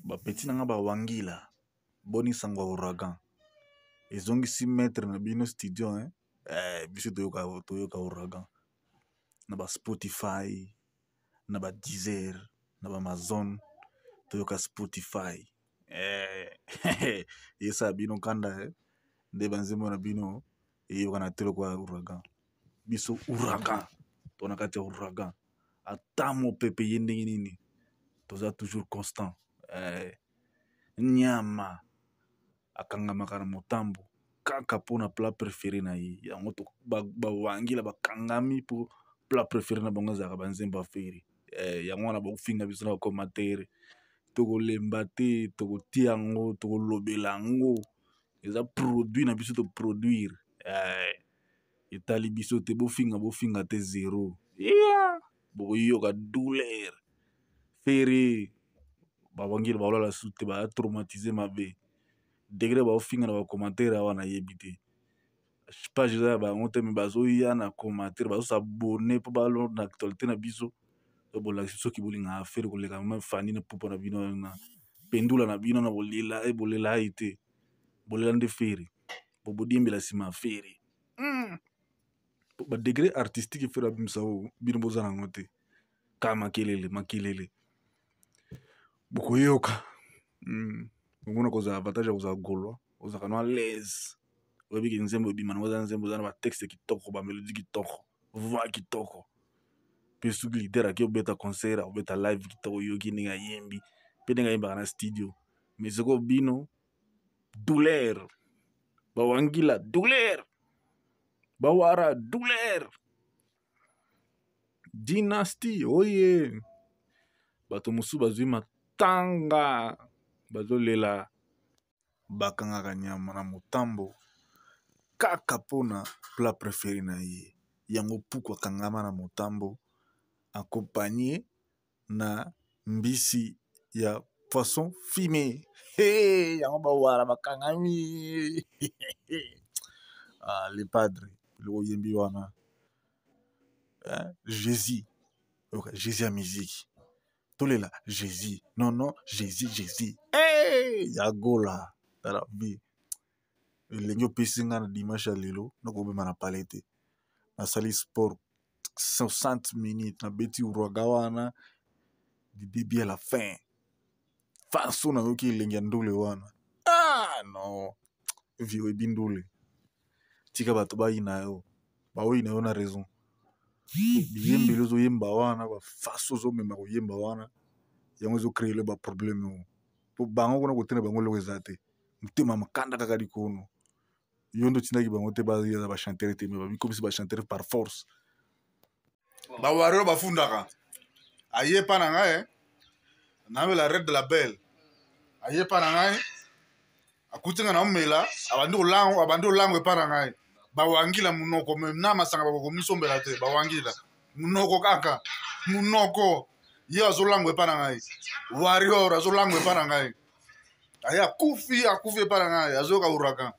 Ba petit na nga ba wangila boni sango ya ouragan ezongisi maitre na bino studio hein? Eh, biso toyoka, toyoka ouragan na ba Spotify na ba Deezer na ba Amazon toyoka Spotify eh, esala bino kanda eh? Nde banzembo na bino eyokana te lokola ouragan. Biso ouragan to na kati ya ouragan, ata mopepe ye ndenge nini, toza toujours constant eh, nyama akangamaka na motambo kaka mpona plat préféré na ye. Yango bawangila ba bakangami mpo plat préféré na bango ezalaka banzembo ya Ferre eh, yango wana bakofinga biso na bacommentaire, tokolemba te, tokotia yango, tokolobela yango, eza produit na biso toproduire eh, etali biso te, bofinga bofinga te zero yeah! Bokoyoka douleur. Ferre bawangeli baolala su te, baya traumatise mabe degre baofinga na bacommentaire awa, nayebi te page eza ya bango te, me bazoya na commentaire, bazosabone mpo balona actualité na biso. Bolakisi soki bolingaka Ferre koleka meme Fani na pupa na bino na pendula na bino na bolela e bolela ye te, bolela nde Ferre po bodiembela nsima ya Ferre Badegré artistique Ferre abimisa oyo bino boza nango te, ka makelele makelele bokoyoka. Omona kozala avantage ya kozala gaulois, ozalaka no à l'aise, oyebiki nzembo ebima nango eza nzembo eza na batexte kitoko, bamelodie kitoko, voix kitoko. Mpe soki leader ake obeta concert, akobeta live kitoko, oyoki ndenge ayembi mpe ndenge ayembaka na studio. Mais sikoyo bino douleur, bawangila douleur, bawara douleur, dynastie oye, bato mosusu bazwi matanga bazolela. Bakangaka nyama na motambo kaka mpona plat préféré na ye. Yango puku akangama na motambo accompagné na mbisi ya poisson fumé. Hey, yango bawara bakangami. Ah, le padre eloko oyembi wana eh, Jésus, oyoka Jésus ya musique, tolela Jésus, non non, Jésus Jésus hey, ya gola. Tala bi elengi opesi nga na dimanche ya lelo, nakobima na pale te, nasali sport 60 minutes, nabeti uraga wana du début à la fin, façon nayoki elengi ya ndule wana. Ah non, vie oyebi ndule, tika bato bayina yo, baoyina yo na raison. Biyembeli ozoyemba wana, bafaso ozomema koyemba wana, yango ezocréele baproblème oyo po bango kuna kotena bango eloko eza te, motema makanda kaka likono. Yo nde otindaki bango te baza bachanteur te, me babikomisi bachanteur par force. Bawario bafundaka aye epa na ngai, namela Red de la Belle, aye epa na ngai, akuti ngai naomela, abandi kolango, abandi kolango epa na ngai. Bawangila monoko me na masanga bakokomisombela te, bawangila monoko kaka monoko. Ye azolango epa na ngai, warrior azolango epa na ngai, aye akufi, akufi epa na ngai, azoyoka ouragan.